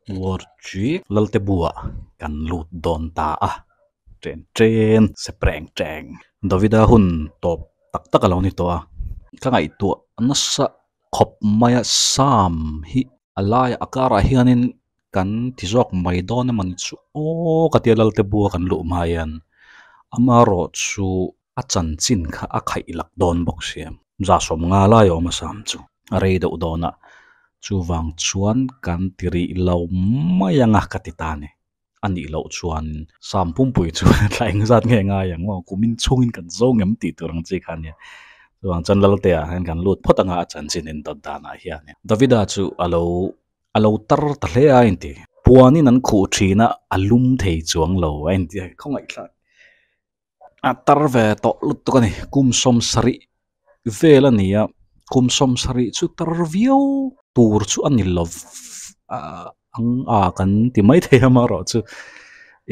War chi Lalte buah kan lut dawn ta a, chen chen se preng cheng. Davida hun tawp tak tak a lo ni tawh a, ka ngaihtuah nasa khawp mai a, Sam hi a laiah a karah hianin kan ti zawk mai dawn emaw ni chu aw ka tia Lalte bua kan luh hma hian amaherawh chu a chanchin kha a khaih lak dawn bawk sia. Za 50 lai a awm a Sam chu a rei deuh dawn a, chuvang chuan kan ti rih lo mai ang a ka ti ta a ni. A nih loh chuan Sam pumpui chu thla engzat nge ngai ang maw, kumin chhungin kan zo ngem tih tur ang chi kha a nia. Chuvang chuan Laltea hian kan lut phawt ang a, a chanchin indawt danah hian. Davida chu a lo a lo tar ta hle a inti. Puanin an khuh thin a, a lum thei chuang lo a inti a, khawngaihthlak. A tar ve tawh lutuk a ni, kum 70 vel a ni a, kum 70 chu tar viau tur chu a ni lo ang a kan ti mai thei a amaherawhchu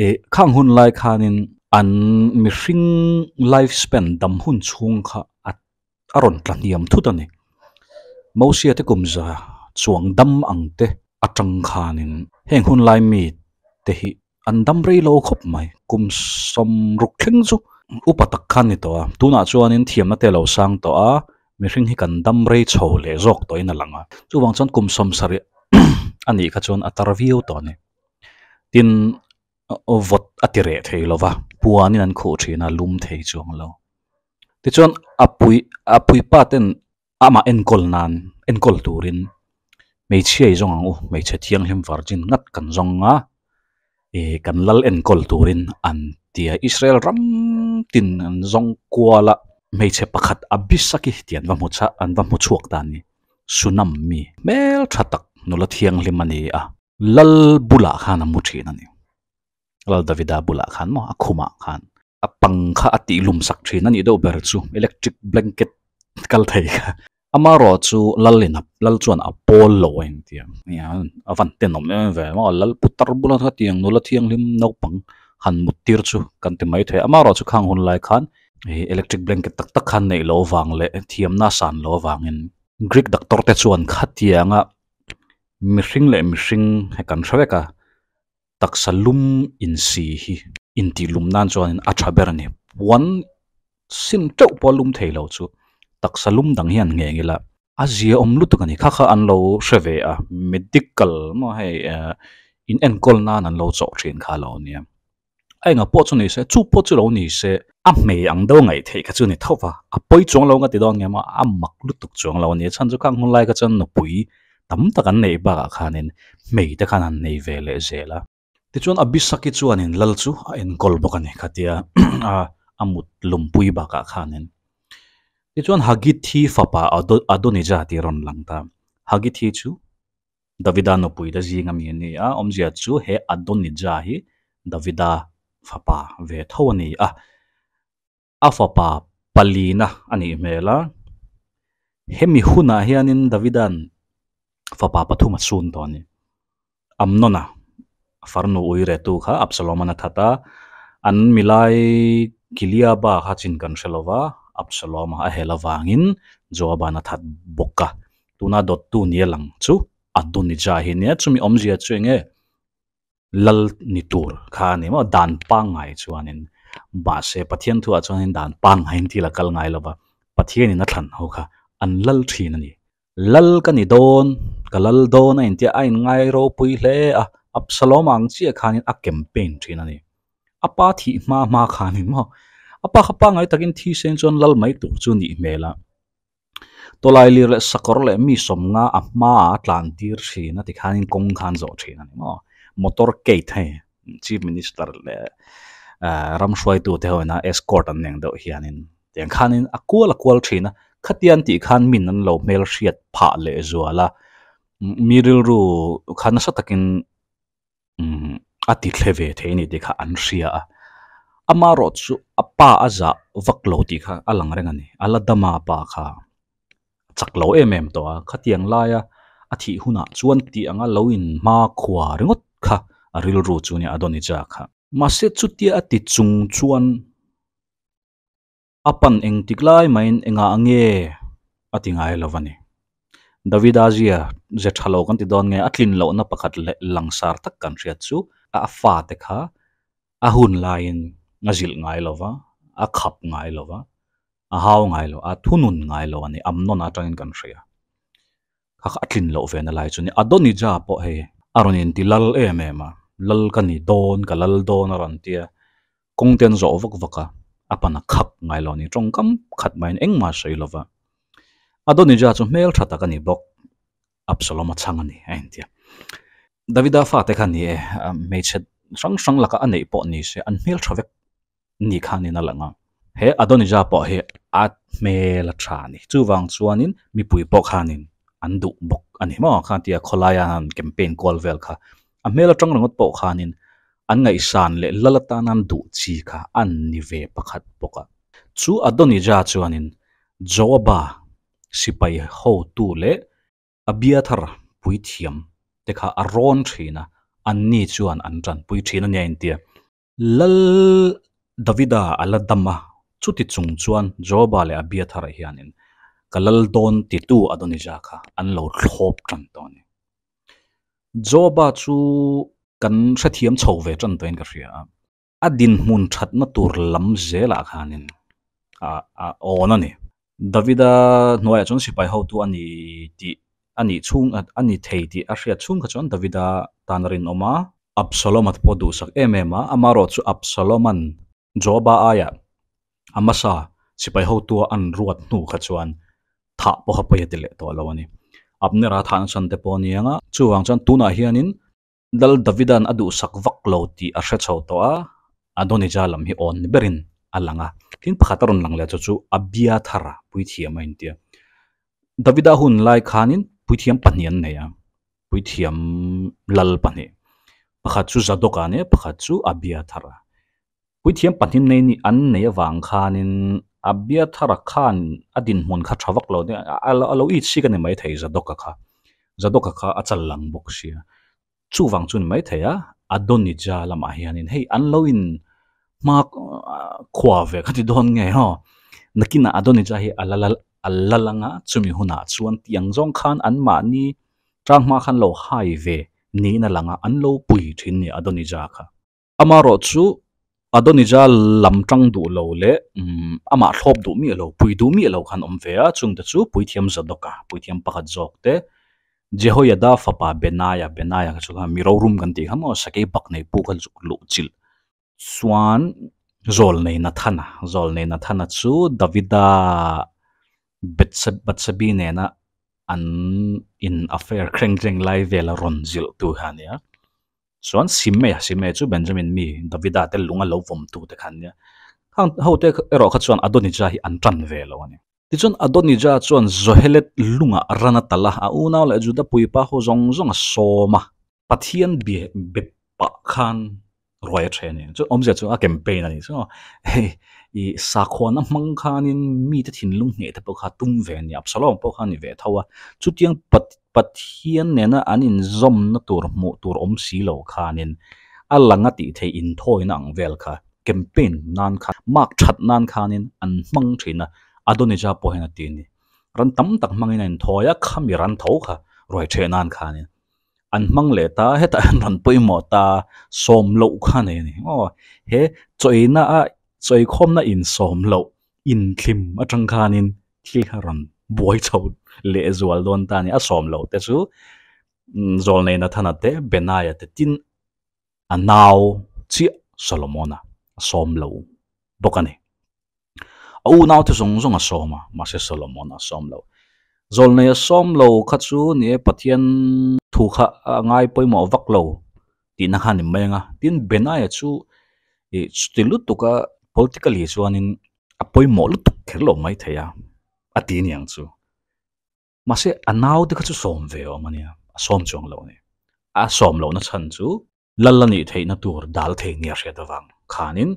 ih khang hun lai khanin an mihring life span dam hun chhung kha a a rawn tla hniam thut a ni. Mosia te kum za chuang dam ang te atang khanin heng hun lai mi te hi an dam rei lo khawp mai. Kum 60 thleng chu upa tak khan ni tawh a, tunah chuanin thiamna te a lo sang tawh a, mihring hi kan dam rei chho leh zawk tawhin a lang a. Chuvang chuan kum 70 a nih kha chuan a tar viau tawh a ni. Tin, vawt a ti reh thei lo va, puanin an khuh thin a, lum thei chuang lo. Tichuan a pui a puipa ten amah enkawl nan enkawl turin hmeichhia i zawng ang u, hmeichhe thianghlim virgin ngat kan zawng a, ih kan lal enkawl turin an ti a, Israel ram tin an zawng kual a, hmeichhe pakhat Abisaki tih an va hmu chah an va hmu chhuak ta a ni, Sunam mi hmeltha tak nula thianghlim a ni a, lal bulah khan a mu thin a ni. Lal Davida bulah khan maw a khumah khan a pang kha a tih lum sak thin a nih deuh ber chu electric blanket kal thei kha amaherawh chu lal in a lal chuan a pawl lo a intia a van tenawm em em ve maw lal putar bula khatiang nula thianghlim naupang han mut tir chu kan ti mai thei a amaherawh chu khang hun lai khan ih electric blanket tak tak khan neih loh avang leh thiamna san loh avangin Greek doctor te chuan khatianga mihring leh mihring he kan hre vek a. Taksa lum insi hi intih lum nan chuanin a tha ber a ni. Puan sin teuh pawh a lum thei lo chu taksa lum dang hian ngheng ila a zia awm lutuk a ni. Kha kha an lo hre ve a, medical maw hei in enkawl nan an lo chawh thin kha a lo nia. A engah pawh chu ni se, chu pawh chu lo ni se, a hmei ang deuh ngaih theih kha chu ni tho va, a pawi chuang lo nga ti dawn nge maw, a mak lutuk chuang lo a ni. Chhan chu khang hun lai kha chuan nupui tam tak an neih bakah khanin hmei te khan an nei ve leh zel a. Tichuan Abisaki chuanin lal chu a enkawl bawk a ni khatia a mut lumpui bakah khanin. Tichuan Hagithi fapa Adonija tih a rawn lang ta. Hagithi chu Davida nupui te zing ami a ni a, awmzia chu he Adonija hi Davida fapa ve tho a ni a, a fapa palina a nih hmel a, hemi hunah hianin Davida'n fapa pathum a chhun tawh a ni. Amnona farnu uiretu kha Absaloman a that a, an milai Kiliaba kha chin kan hre lova, Absaloma a hel avangin Joaban a that bawk a. Tuna dawttu nia lang chu Adonijah hi nia, chumi awmzia chu eng nge lal ni tur kha a ni maw, dan pangngai chuanin mahse Pathian thuah chuanin dan pangngaiin thil a kal ngai lo va, Pathianin a thlan ho kha an lal thin a ni. Lal ka ni dawn, ka lal dawn a intia a inngai ropui hle a, Absalom ang chiah khanin a campaign thin a ni. A pa thih hma hma khanin maw, a pa kha pangngai takin thi sen chuan lal mai tur chu nih hmel a. Tawlai lir leh sakawr leh mi 50 a hmaah a tlan tir thin a tikhanin kawng khan zawh thin a ni maw. Motor gate hei Chief Minister leh ram hruaitu te ho ina escort an neng deuh hianin tiang khanin a kual a kual thin a, khatian tih khan min an lo hmelhriat phah leh zual a, mi rilru kha nasa takin a ti thle ve thei a ni tih kha an hria a, amaherawh chu a pa a zah vak lo tih kha a lang reng a ni, a la dam a pa kha a chak lo em em tawh a, khatiang laia a thih hunah chuan tih anga lo in hma khua ringawt kha a rilru chu nia Adonija kha. Mahse chutia a ti chung chuan A pan engtik lai maiin engah nge a ti ngai lo a ni. Davida zia ze tha lo kan ti dawn nge a tlin lohna pakhat leh langsar tak kan hriat chu a fate kha a hun laiin a zilh ngai lo va, a khap ngai lo va, a hau ngai lo, a thunun ngai lo a ni, Amnon atangin kan hria. Kha kha a tlin loh ve na lai chu ni. Adonija pawh hei a rawn inti lal em em a, lal ka ni dawn, ka lal dawn a rawn ti a, kawng te an zawh vak vak a, a pan a khak ngai lo a ni, tawngkam khat maiin engmah a sawi lo va. Adonija chu hmel tha tak a ni bawk, Absalom a chhang a ni a inti a. Davida fate kha ni e, hmeichhe hrang hrang laka a neih pawh ni se an hmel tha vek. ni khanin a lang a, he Adonijah pawh hi a hmel a tha a ni. Chuvang chuanin mipui pawh khanin an duh bawk a ni maw? Kha tia khawlaia han campaign kual vel kha a hmel atang ringawt pawh khanin an ngaihsan leh lal atana an duh chi kha an ni ve pakhat bawk a. Chu Adonijah chuanin Joaba sipai hotu leh Abiathar puithiam te kha a rawn thin a, anni chuan an tanpui thin a nia intia. Lal Davida a la dam a, chuti chung chuan Joaba leh Abiathar hianin ka lal dawn titu Adonijah kha an lo thlawp tan tawh a ni. Joaba chu kan hrethiam chho ve tan tawhin ka hria a, a dinhmun thatna tur lam zelah khanin a awn a ni. Davida hnuaiah chuan sipai hotu a ni tih a nih chhung a ni thei tih a hriat chhung kha chuan Davida tan a rinawm a, Absalom-a te pawh duhsak em em a, amaherawh chu Absalom-a'n Joaba aiah Amasa sipai hotua an ruat hnu kha chuan thah pawh kha pawi a ti leh tawh lo a ni. Abner-a thahna chhan te pawh a ni ang a, chuvang chuan tunah hianin Lal Davida'n a duhsak vak lo tih a hre chho tawh a, Adonija lam hi awn ni berin a lang a. Tin pakhat a rawn lang leh chu chu Abiathar-a puithiam a inti a. Davida hun lai khanin puithiam pahnih an nei a, puithiam lal pahnih. Pakhat chu Zadok-a a ni a, pakhat chu Abiathar-a. Puithiam pahnih nei nih an nei avang khanin Abiathar-a khan a dinhmun kha tha vak lo a lo it sik a ni maithei Zadok-a kha. Zadok-a kha a chal lang bawk sia. Chuvang chu ni maithei a, Adonija lamah hianin hei an lo in hma khua ve kha ti dawn nge haw. Nakinah Adonija hi a la a la lang a, chumi hunah chuan tiang zawng khan anmahni tang hma khan lo hai ve niin a lang a, an lo pui thin ni Adonija kha. Amaherawh chu Adonija lam tang duh lo leh amah thlawp duh miah lo, pui duh miah lo khan awm ve a, chungte chu Puithiam Zadoka, Puithiam pakhat zawk te, Jehoiada fapa Benaiah, Benaiah kha chu kha mi rorum kan tih kha maw, sakei bak nei pu kha zuk luh chilh chuan Zawlnei Nathana, Zawlnei Nathana chu Davida Bathsebi nena an in affair khreng tleng lai vela rawn zilh tu kha a ni a. Chuan Simea, Simea chu Benjamin mi Davida te lung a lo vawmtu te kha an nia. Khang ho te erawh kha chuan Adonijah hi an tan ve lo a ni. Tichuan Adonijah chuan Zohelet lungah ran a talh a, a unau leh Juda puipa ho zawng zawng a sawm a. Pathian be be pah khan ruai a then a ni. Chu awmzia chu a campaign a ni chu. Hei i sakhuana hmang khanin mite thinlung hneh te pawh kha tum ve a ni. Absalom pawh kha a ni ve tho a. Chutiang Pathian nena an inzawmna tur hmuh tur awm si lo khanin a lang a tih theih inthawina ang vel kha campaign nan khan mark that nan khanin an hmang thin a, Adonijah pawh hian a ti a ni. Ran tam tak hmangin a inthawi a, khami ran tho kha ruai theh nan khanin an hmang leh ta, hetah hian ran pawimawh ta sawm loh kha a nei a ni. Aw he chawina a chawikhawmna insawm loh inthlim atang khanin thil kha rawn buai chho leh zual dawn ta a ni. A sawm loh te chu Zawlnei Nathana te, Benaiah te tin a nau chiah Solomona a sawm lo bawk a ni. A unau te zawng zawng a sawm a, mahse Solomona a sawm lo. Zawlnei a sawm lo kha chu ni e Pathian thu kha a ngai pawimawh vak lo tihna kha a ni mai ang a. Tin Benaiah chu ih chuti lutuk a politically chuanin a pawimawh lutuk kher lo mai thei a, a ti aniang chu. Mahse a naute kha chu sawm ve awm a nia, a sawm chuang lo a ni. A sawm lohna chhan chu lal a nih theihna tur dal thei nia hriat avang khanin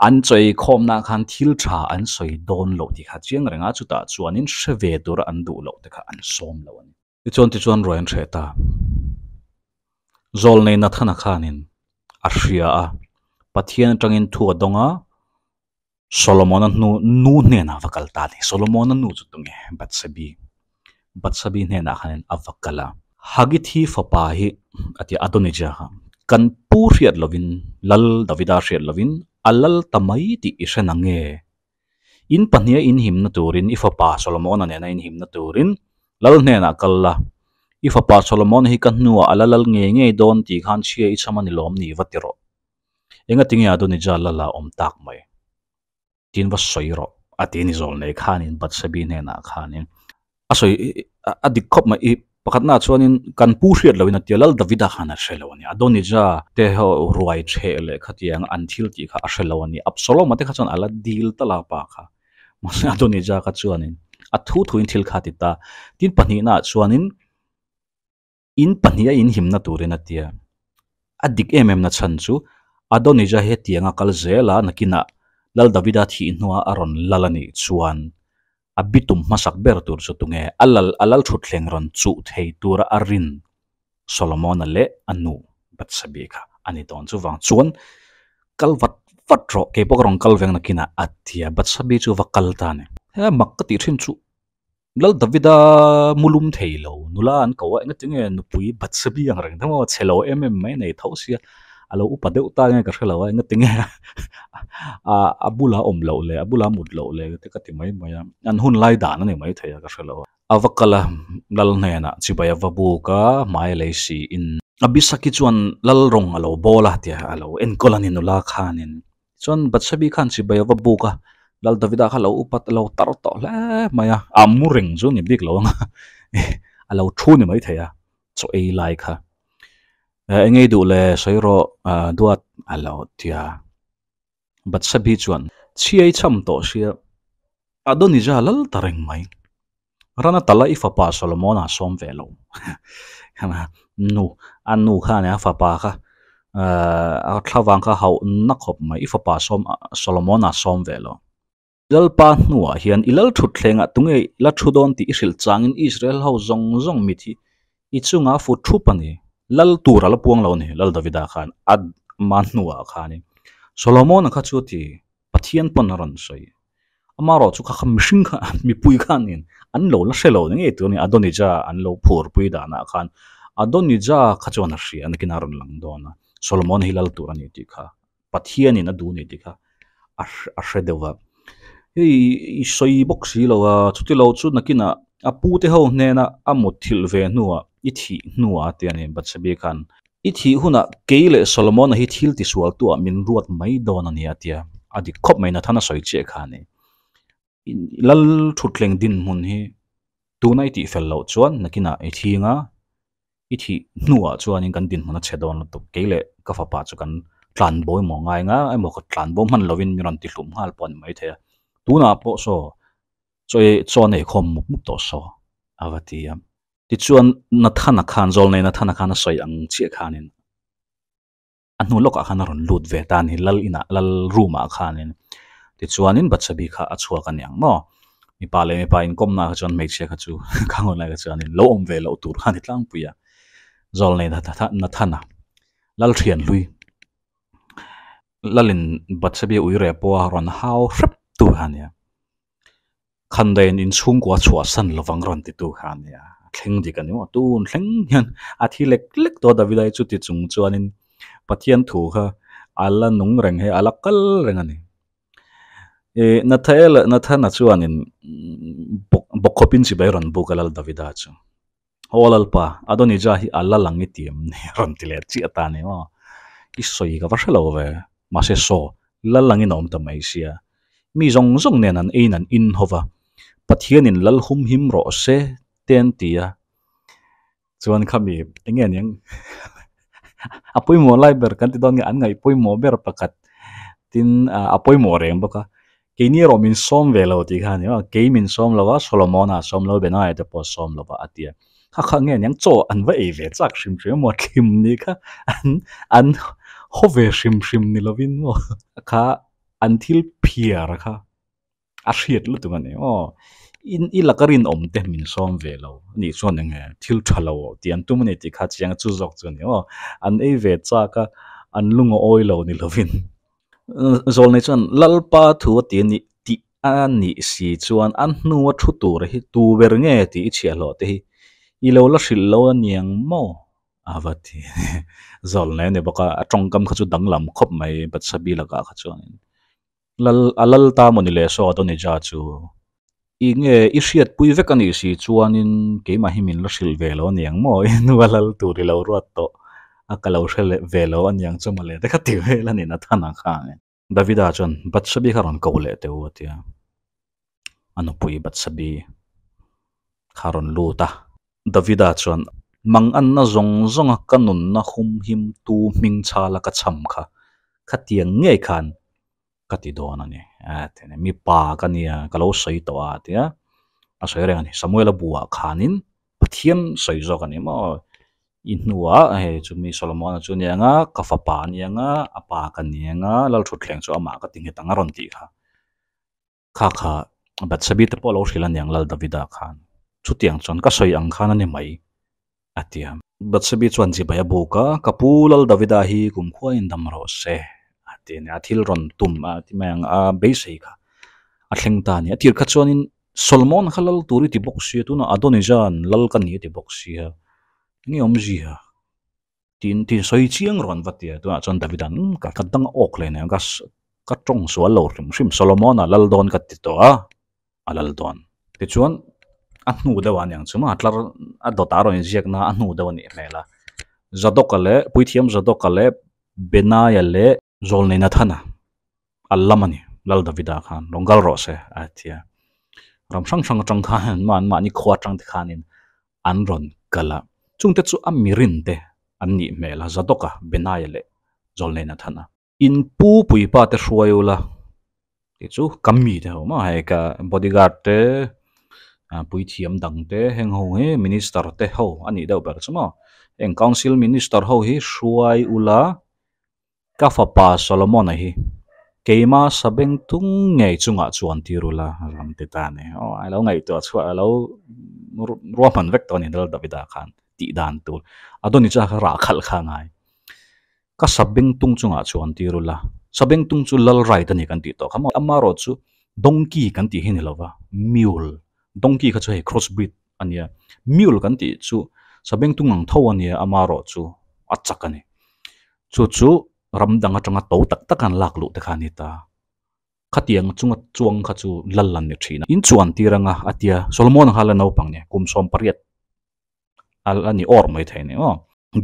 an chawi khawmnaah khan thil tha an sawi dawn loh tih kha chiang reng a, chutah chuanin hre ve tura an duh loh te kha an sawm lo a ni. Tichuan tichuan ruai an hreh ta. Zawlnei Nathana khanin a hria a, Pathian atangin thu a dawng a, Solomona hnu nu hnenah va kal ta a ni. Solomona nu chu tunge? Bathsebi. Batsabi hnenah khanin a va kal a. Hagithi fapa hi a ti a, Adonija kha kan pu hriat lovin, Lal Davida hriat lovin a lal ta mai tih i hre nange? In pahniha inhimna turin, i fapa Solomona nena inhimna turin Lal hnenah kal la. I fapa Solomona hi ka hnuah a la lal ngei ngei dawn tih khan chhia i cham a ni lawm ni va ti rawh. Engatinge Adonija lal a awm tak mai? Tin va sawi rawh a ti a ni zawl nei khanin Batsebi hnenah khanin a sawi a dik khawp mai i pakhatna chuanin kan pu hriat loin a tia Lal Davida khan a hre lo a ni Adonija te ho ruai chheh leh khatiang an thil tih kha a hre lo a ni Absalom-a te kha chuan a la dil tal a pa kha mahse Adonija kha chuanin a thu thuin thil kha a ti ta tin pahnihnaah chuanin In pahniha inhimna turin a tia. A dik em em na chhan chu Adonija hetianga kal zela nakinah Lal Davida thih hnuah a rawn lal a nih chuan a bitum hmasak ber tur chu tunge a lal a lal thutthleng rawn chuh thei tura a rin Solomona leh a nu Bathsebi kha a ni dawn. Chuvang chuan kal vat vat rawh keipawh ka rawn kal veng nakinah a tia Bathsebi chu va kal ta a ni. He mak ka tih thin chu Lal Davida mu lum thei lo, nula an ko a, engatinge nupui Batsebi ang reng deuh a, chhe lo em em mai nei tho sia, a lo upa deuh ta nge ka hre lo a, engatinge a bula awm loh leh a bula mut loh leh te ka ti mai mai a, an hun lai dan a ni mai thei a ka hre lo a. A va kal a, Lal hnenah chibai a va buk a, hmai lei siin. Abisaki chuan Lal rawng a lo bawl a tia a lo enkawl a ni nula khanin. Chuan Batsebi khan chibai a va buk a, Lal Davida kha lo upat a lo tar tawh hle mai a, a mu reng chu ni bik lo ang a, a lo thu ni mai thei a, chaw ei lai kha. Eng ei duh le sawi rawh duat a lo ti a. Batsebi chuan chhiai cham tawh sia Adonija lal ta reng mai. Rana tala i fapa Solomona sawm ve lo. Nu, a nu kha ania a fapa kha a thlavang kha hauh na khawp mai i fapa sawm Solomona sawm ve lo. Lalpa hnuah hian i lal thutthlengah tunge la thu dawn tih i hrilh changin Israel ho zawng zawng mit hi i chunga fu thup a ni. Lal tur a la puang lo a ni, Lal Davida khan a ma hnuah khanin Solomona kha chu a ti Pathian pawn a rawn sawi. Amaherawh chu kha kha mihring kha mipui khanin an lo la hre lo ni ngei tur a ni. Adonija an lo phurpui danah khan Adonija kha chuan a hria a nakin a rawn lang dawn a, Solomon hi lal tur a ni tih kha Pathianin a duh a ni tih kha a a hre deuh va. Hei i sawi bawk si lo a, chuti lo chu nakinah a pute ho hnena a mutthilh ve hnuah i thih hnuah a ti a ni Bathsebi khan. I thih hunah kei leh Solomona hi thil tisualtuah min ruat mai dawn a ni a tia, a dik khawp mai Nathana sawi chiah kha a ni. Lal thutthleng dinhmun hi tuna i tihfel loh chuan nakinah i thing a, i thih hnuah chuanin kan dinhmun a chhe dawn lutuk. Kei leh ka fapa chu kan tlanbo emaw ngai nga emaw ka tlanbo hman lovin min rawn tihlum nghal pawh a ni maithei a. Tunah pawh saw chaw ei chaw nei khawm mup mup tawh saw a va ti a. Tichuan Nathana khan, Zawlnei Nathana khan a sawi ang chiah khanin a hnu lawkah khan a rawn lut ve ta a ni, lal inah, lal room ah khanin. Tichuanin Batsabi kha a chhuak a niang maw? Mipa leh mipa inkawmna kha chuan hmeichhia kha chu khang hun lai kha chuanin lo awm ve loh tur kha a ni tlangpui a. Zawlnei Nathana, lal thian hlui, lalin Batsabi uire pawha rawn hau hrep tu kha a nia. Khandain inchhungkua chhuahsan lovang rawn titu kha a nia, a thleng dik a ni maw? Tun thleng hian a thi lek lek tawh a Davida hi chuti chung chuanin Pathian thu kha a la nung reng hei a la kal reng a ni. Ih Nathael Nathana chuanin bawkkhawpin chibai rawn buk a lal Davida chu. Aw Lalpa, Adonija hi a la lang i ti em ni? Rawn ti leh chiah ta a ni maw? I sawi ka va hre lo ve. Mahse saw, lal langin a awm ta mai sia. Mi zawng zawng nen an eiin an in ho va, Pathianin lal hum him rawh se te an ti a. Chuan khami eng nge niang a pawimawh lai ber kan ti dawn nge an ngaih pawimawh ber pakhat tin a pawimawh reng bawk a. Keini erawh min sawm ve lo tih kha a ni a, kei min sawm lo a, Solomona a sawm lo, Benaiah te pawh a sawm lo va a ti a. Kha kha nge niang chaw an va ei ve chak hrim hrim emaw thlim ni kha an an haw ve hrim hrim ni lovin maw kha an thil phiar kha a hriat lutuk a ni maw. In i laka rinawm te min sawm ve lo a nih chuan eng nge thil tha lo tih an tum a ni tih kha chiang a chu zawk chu a ni maw. An ei ve chak a, an lung a awi lo ni lovin. Zawlnei chuan Lalpa thu a ti a nih tih A nih si chuan a hnua thu tur hi tu ber nge tih i chhiahhlawh te hi i lo la hrilh lo a niang maw? A va ti zawl nei a ni bawk a, a tawngkam kha chu danglam khawp mai Batsabi lakah kha chuanin lal a lal ta maw ni le saw Adonija chu i nge i hriatpui vek a nih si chuanin keimah hi min la hrilh ve lo a niang maw? I hnua lal tur i lo ruat tawh a ka lo hre leh ve lo a niang chu mawle te kha ti vel a ni Nathana khanin. Davida chuan Batsabi kha rawn ko leh teh u a ti a, a nupui Batsabi kha a rawn lut a. Davida chuan, Manganna zawng zawnga ka nunna humhim tu hming chhala ka cham kha, khatiang ngei khan ka ti dawn a ni a ti a ni. Mipa ka nia, ka lo sawi tawh a a ti a, a sawi reng a ni. Samuela buah khanin Pathian sawi zawk a ni maw? I hnuah hei chumi Solomon-a chu nia anga, ka fapa a nia anga, a pa ka nia anga, Lalthutthleng chu amah ka ti nghet ang a rawn tih kha. Kha kha Bathsebi te pawh a lo hrilh a niang Lal Davida khan. Chutiang chuan ka sawi ang khan a ni mai a ti a. Bathsebi chuan chibai a buk a, Ka pu Lal Davida hi kumkhua in dam rawh se a ti a ni. A thil rawn tum a ti mai ang a beisei kha a thleng ta a ni. A tir kha chuanin Solomon kha lal tur i ti bawk sia, tunah Adonijah an lal ka ni a ti bawk sia, enge awmzia? Tiin tiin sawi chiang rawn va ti a, tunah chuan David an umm ka dang a awk hle nen ka ka tawng sual lo hrim hrim, Solomon-a lal dawn ka ti tawh a, a lal dawn. Tichuan a hnu deuh ah aniang chu maw tlar a dawt ah a rawn inziak na a hnu deuh a nih hmel a, Zadok-a leh Puithiam Zadok-a leh Benaiah leh Zawlnei Nathana a lam a ni, Lal Davida khan rawn kal rawh se a ti a. Ram hrang hrang atang khan an mahni khua atang te khanin an rawn kal a. Chungte chu a mirin te an nih hmel a, Zadoka, Benaiah leh Zawlnei Nathana. In pu puipa te hruai ula tih chu ka mi te ho maw hei ka bodyguard te puithiam dang te heng ho hi minister te ho a nih deuh ber chu maw. Heng council minister ho hi hruai ula Ka fapa Solomon-a hi keima sabeng tung ngei chungah chuan tir ula ram ti ta a ni. Aw, a lo ngaihtuah chhuah, a lo ruahman vek tawh a ni Lal Davida khan tih dan tur. Adonijah kha rah khalh kha a ngai. Ka sabeng tung chungah chuan tir ula, sabeng tung chu lal right a ni kan tih tawh kha maw? Amaherawh chu donkey kan tih hi ni lova, mule, donkey kha chu hei cross breed a nia. Mule kan tih chu sabeng tung ang tho a nia, amaherawh chu a chak a ni. Chu chu ram dang atanga to tak tak an lak luh te kha a ni ta. Khatiang chunga chuang kha chu lal an ni thin a. In chuan tir anga a tia Solomon kha la naupang nia kum 18 a ni awr mai thei a ni maw.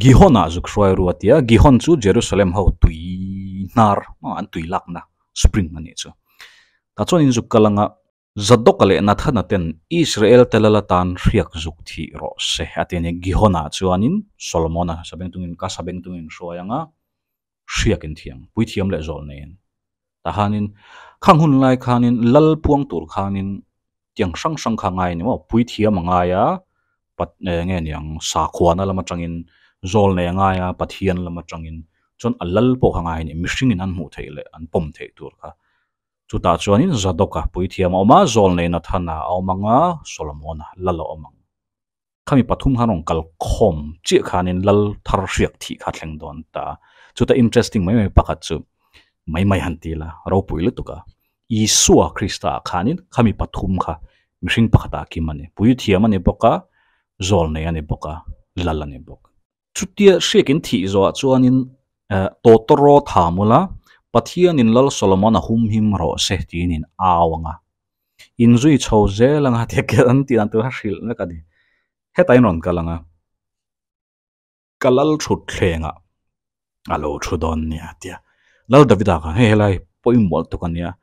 Gihon ah zuk hruai ru a tia, Gihon chu Jerusalem ho tui hnar an tui lakna spring a nih chu. Tah chuan in zuk kal anga Zadoka leh Nathana ten Israel te lal atan hriak zuk thih rawh se a ti a ni. Gihonah chuanin Solomona sabengtungin ka sabengtungin hruai anga hriakin thiang puithiam leh zawl neiin tahanin khang hun lai khanin lal puang tur khanin tiang hrang hrang kha ngai a ni maw puithiam a ngai a pat nge niang sakhuana lam atangin zawl nei a ngai a Pathian lam atangin chuan a lal pawh kha ngai a ni mihringin an hmuh theih leh an pawm theih tur kha Chutah chuanin Zadoka puithiam a awm a, Zawlnei Nathana a awm ang a, Solomona lal a awm ang. Khami pathum khan rawn kal khawm chiah khanin lal thar hriak thih kha a thleng dawn ta a. Chuta interesting mai mai pakhat chu mai mai han ti la, ropui lutuk a. Isua Krista ah khanin khami pathum kha mihring pakhatah a kim a ni. Puithiam a ni bawk a, Zawlnei a ni bawk a, lal a ni bawk. Chutia hriakin thih zawhah chuanin Tawtawraw tha mula Pathianin Lal Solomon a humhim rawh se tiin in au ang a. Inzui chho zel anga tia kel an tih dan tur kha hrilh vek a ni. Hetah in rawn kal ang a, ka lal thutthlengah a lo thu dawn nia tia Lal Davida khan hei helai pawimawh tuk a nia.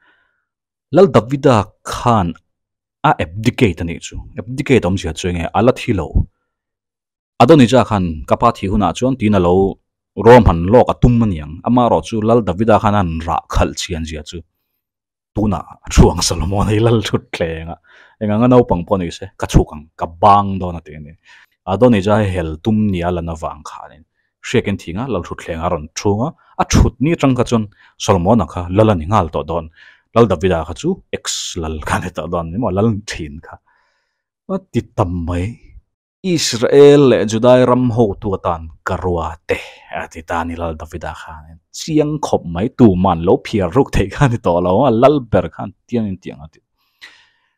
Lal Davida khan a abdicate a nih chu. Abdicate awmzia chu enge a la thi lo. Adonijah khan ka pa thih hunah chuan tiin a lo ruahman lawk a tum a niang. Amaherawh chu Lal Davida khan an rah khalh chhian zia chu tunah a thu ang Solomon hi lal thut thleng a, eng anga naupang pawh ni se ka chhuk ang, ka bang dawn a ti a ni. Adonijah hi hel tum nia lan avang khanin hriakin thinga lal thut thleng a rawn thung a, a thut ni atang kha chuan Solomon-a kha lal a ni nghal tawh dawn. Lal Davida kha chu ex lal kha a ni tawh dawn ni maw, lal thin kha a ti tam mai. Israel leh Judai ram hotu atan ka ruat e, a ti ta a ni Lal Davida khan. Chiang khawp mai tuman lo phiar ruk theih kha a ni tawh lo a, lal ber khan tiangin tiang a ti.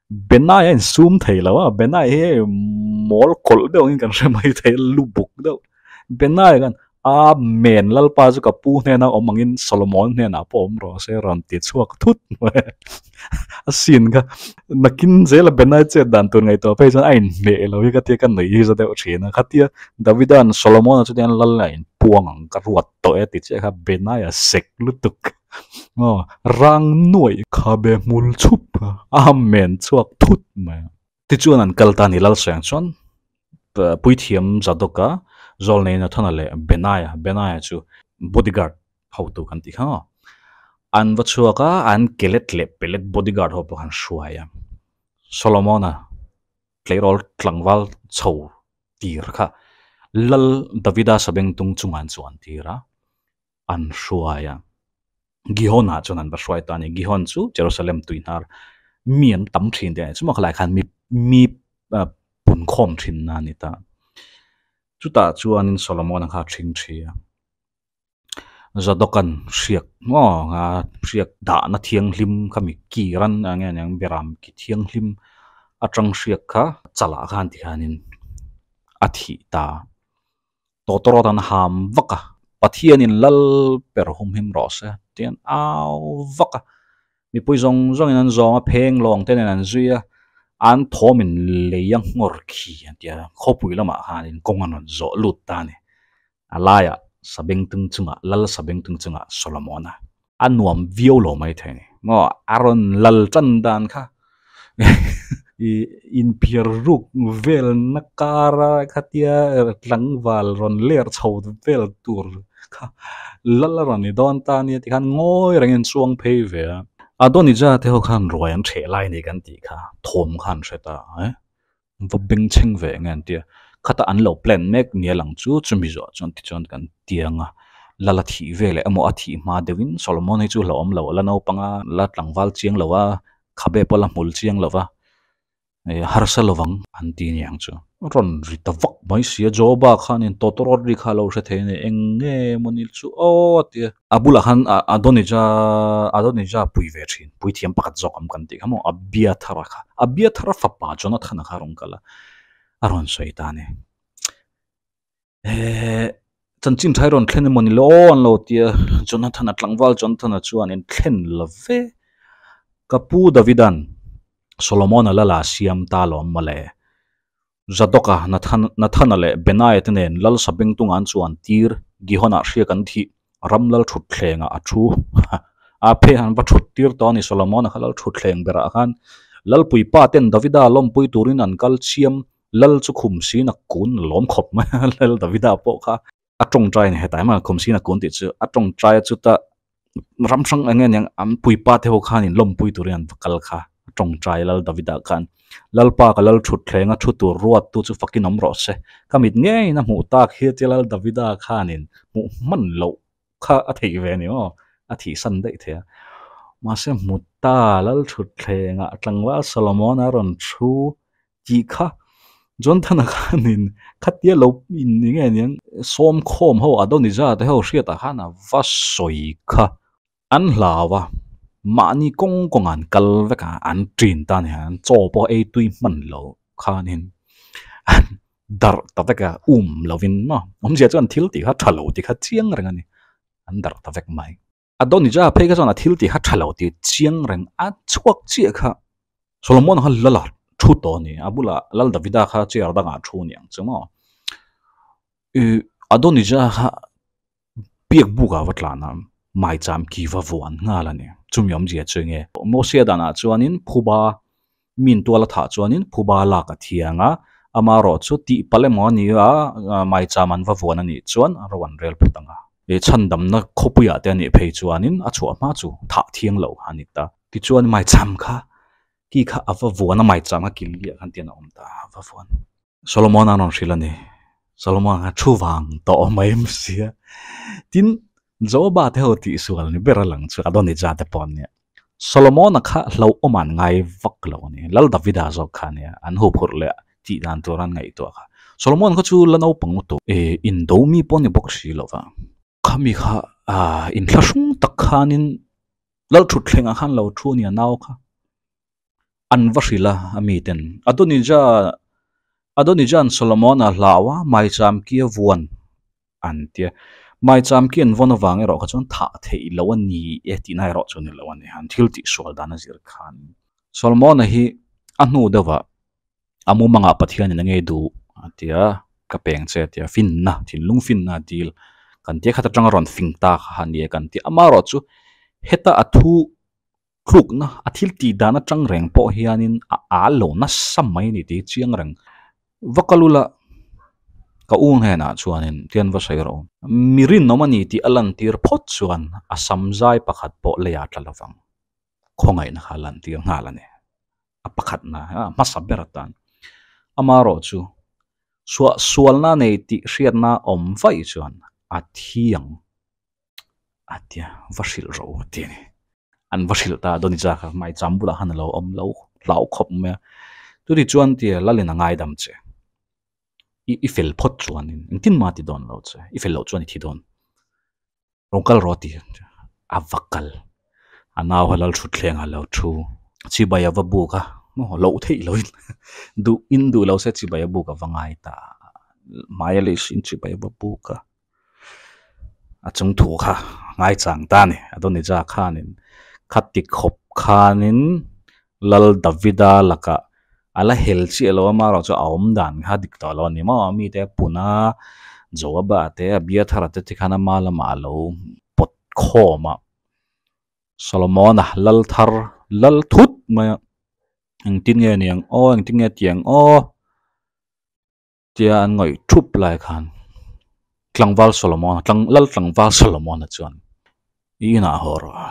Benai a insum thei lo a, Benai hi hei mawl kawlh deuh angin kan hre mai thei a, lu buk deuh. Benai khan Amen, Lalpa chu ka pu hnena awm angin Solomon hnenah pawh awm rawh se rawn ti chhuak thut mai a sin kha. Nakin zela Benai chet dan tur ngaihtuah phei chuan a inhmeh lo hi ka tia ka nuih hi za deuh thin a. Khatia Davida'n Solomon-a chu tiang lal a inpuang ang ka ruat tawh e ti chiah kha Benai a sek lutuk. Aw rang nuaih khabe hmul chhup a Amen chhuak thut mai a. Tichuan an kal ta a ni Lalseng chuan Puithiam Zadoka, Zawlnei Nathana leh Benaiah, Benaiah chu bodyguard hotu kan tih kha maw, an va chhuak a, an kelet leh pelet bodyguard ho pawh khan hruai a, Solomona tleirawl tlangval chho tir kha Lal Davida sabengtung chungah an chuan tir a, an hruai a, Gihon ah chuan an va hruai ta a ni. Gihon chu Jerusalem tui hnar mi an tam thin te a ni. Chumah khalai khan mi mi punkhawm thin na a ni ta. Chutah chuanin Solomon-a kha a thing thi a. Zadokan hriak maw a hriak dahna thianghlim kha mi kir an eng nge niang beram ki thianghlim atang hriak kha chalah khan tikhanin a thih ta. Tawtawrawt an ham vak a, Pathianin lal ber humhim rawh se tih an au vak a, mipui zawng zawngin an zawng a, pheng lawng te nen an zui a, an thawmin lei a nghawr khi an ti a, khawpui lamah khanin kawng an rawn zawh lut ta a ni. A laiah Sabengtung chungah, Lal Sabengtung chungah Solomona a nuam viau lo mai thei a ni. Maw a rawn lal tan dan kha ih inphiar ruk velna kara khatia tlangval rawn ler chho vel tur kha lal a rawn ni dawn ta ania tikhan ngawi rengin chuang phei ve a. Adonija te ho khan ruai an hreh lai a ni kan tih kha thawm kha an hre ta e. Va bengchheng ve nge an tia khata an lo plan mek nia lang chu chumi zawh chuan tichuan kan tiang a lal a thih veleh emaw a thih hma deuhin Solomon hi chu hlauhawm lo la naupang a la tlangval chiang lo a khabe pawh la hmul chiang lo va ih harsa lovang an ti niang chu. Rawn ri ta vak mai si a Joba khanin tawtawrawt ri kha a lo hre thei a ni eng nge maw ni chu aw a ti a. A bulah khan Adonija Adonija pui ve thin puithiam pakhat zawk awm kan tih kha maw Abiathara kha Abiathara fapa Jonathana kha a rawn kal a a rawn sawi ta a ni eh chanchin tha hi rawn thlen emaw ni le aw an lo ti a Jonathana tlangval Jonathana chuan in thlen lo ve ka pu Davidan Solomona lala siam ta lawm mawle. Zadoka, Nathana leh Benaiah te nen Lal Sabengtunga an chuan tir Gihonah hriak an thih ram lal thutthlengah a thu a phei han va thut tir tawh a ni. Solomona kha lal thutthleng berah khan Lalpui pa ten Davida lawmpui turin an kal chiam Lal chu khum sin a kun lawm khawp mai a Lal Davida pawh kha a tawngtai a ni hetah hian khum sin a kun tih chu a tawngtai a chuta ram hrang eng nge niang an puipa te ho khanin lawmpui turin an va kal kha a tawngtai lal Davida khan Lalpa ka lal thut thleng a thu tur ruat tu chu fakin awm rawh se ka mit ngeiin a hmuh tak hi tia lal Davida khanin hmuh hman loh kha a theih ve a ni maw a thih san daih thei a mahse hmu ta lal thut thlengah tlangval Solomon a rawn thu tih kha Jonathan-a khanin khatia lo in ni nge niang sawm khawm ho Adonija te ho hriatah khan a va sawi kha an hlau a mahni kawng kawngah an kal vek a an ṭin ta a ni an chaw pawh ei tui hman lo khanin an darh ta vek a um lovin maw awmzia chuan thil tih kha ṭha lo tih kha chiang reng a ni an darh ta vek mai. Adonija phei kha chuan a thil tih kha tha lo tih chiang reng a chhuak chiah kha Solomon kha lal a thu tawh a ni a bulah Lal Davida kha chair dangah a thu a ni ang chu maw ih Adonija kha biak buk ah va tlan a maicham ki va vuan nghal a ni chumi awmzia chu enge Mosia danah chuanin phuba min tual a thah chuanin phuba lak a thiang a amaherawh chu tih palh emaw a ni a maicham an va vuan a nih chuan ro an rel phut ang a. He chhandamna khawpuiah te a nih phei chuanin a chhuah hma chu thah thiang lo a ni ta. Tichuan maicham kha ki kha a va vuan a maicham kha kil liah khan tian a awm ta a va vuan. Solomon a rawn hrilh a ni. Solomon kha thu vang tawh mai em sia. Tin Joba te ho tihsual ni ber a lang chu Adonija te pawh an nia. Solomon-a kha hlauhawm an ngai vak lo a ni. Lal Davida zawk kha a nia, an huphurh leh tih dan tur an ngaihtuah kha. Solomon kha chu la naupang lutuk eh indo mi pawh a ni bawk si lo va. Khami kha ah inthlahrung tak khanin lal thutthlengah khan lo thu a ni a nau kha. An va hrilh a a miten Adonija Adonija'n Solomon-a hlau a maicham ki a vuan an tia. Maicham ki an vawn avang erawh kha chuan thah theih loh a ni e tihna erawh chu a ni lo a ni. An thil tihsual dan a zir khan Solomon-a hi a hnu deuhah a mumangah Pathianin a ngei duh a ti a, ka peng che a ti a, finna, thinlung finna a dil kan tia khat atanga rawn fing ta kha a ni e kan ti. Amaherawhchu heta a thu tlukna, a thil tih dan atang reng pawh hianin a al lo nasa mai a ni tih hi chiang reng. Va kal ula ka u hnenah chuanin tian va sawi rawh u. Mi rinawm a ni tih a lantir phawt chuan a sam zai pakhat pawh leiah tla lovang. Khawngaihna kha a lantir nghal a ni. A pakhatna a hmasa ber atan. Amaherawh chu suah sualna nei tih hriatna awm vaih chuan a thi ang. A tia va hrilh rawh u ti a ni. An va hrilh ta a Donija kha maicham bulah khan a lo awm lo hlau khawp mai a. Chuti chuan tia Lalin a ngaidam che. I i fel phawt chuanin engtin mah a ti dawn lo che. I fel loh chuan i thi dawn. Rawn kal rawh a ti a va kal. A nau kha Lalthutthleng a lo thu. Chibai a va buk a, maw loh theih loin duh in duh lo se chibai a buk a va ngai ta. Hmai a leh hrin chibai a va buk a. A chung thu kha ngaichang ta a ni. Adonija khanin khati khawp khanin Lal Davida lakah a la hel chiah lo a, amaherawh chu a awm dan kha dik tawh lo a ni maw? Mite a pun a, Joaba te, Abiathara te tikhan ama lamah a lo pawt khawm a. Solomon-a lal thar lal thut mai a, engtin nge ni ang aw, engtin nge ti ang aw? Tia an ngawih thup lai khan tlangval Solomon-a tlang lal tlangval Solomon-a chuan i inah haw rawh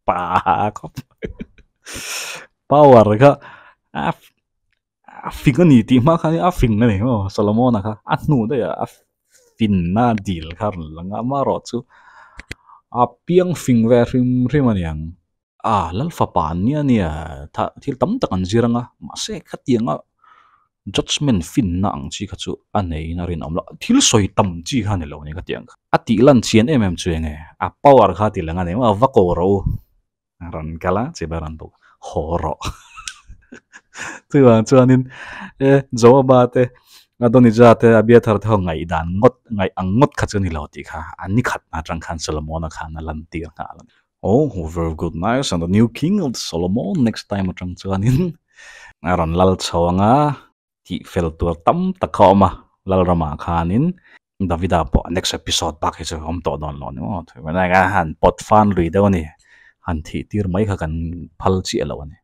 pa khawp power kha a a fing a ni tih hma khan a fing a ni maw Solomon-a kha a hnu daih ah a finna dil kha a rawn lang a amaherawhchu a piang fing ve hrim hrim a niang. A lal fapa an nia nia tha thil tam tak an zir anga mahse khatianga judgement finna ang chi kha chu a neiin a rinawm loh thil sawi tam chi kha a ni lo nia khatiang kha a tih lan chian em em chu enge a power kha a ti lang a ni maw va ko rawh u a rawn kal a chibai a rawn bawk haw rawh chuvang chuanin e Joaba te Adonija te Abiathar te ho ngaihdan ngawt ngaih ang ngawt kha chu a ni lo tih kha a ni khat atang khan Solomon-a khan a lantir nghal a ni. Oh very good nice and the new king of Solomon next time atang chuanin a rawn lal chho anga tih fel tur tam tak a awm a lal ramah khanin Davida pawh next episode bak hi chu a awm tawh dawn lo ni maw han pawt fan lui deuh a ni han thih tir mai kha kan phal chiah lo a ni.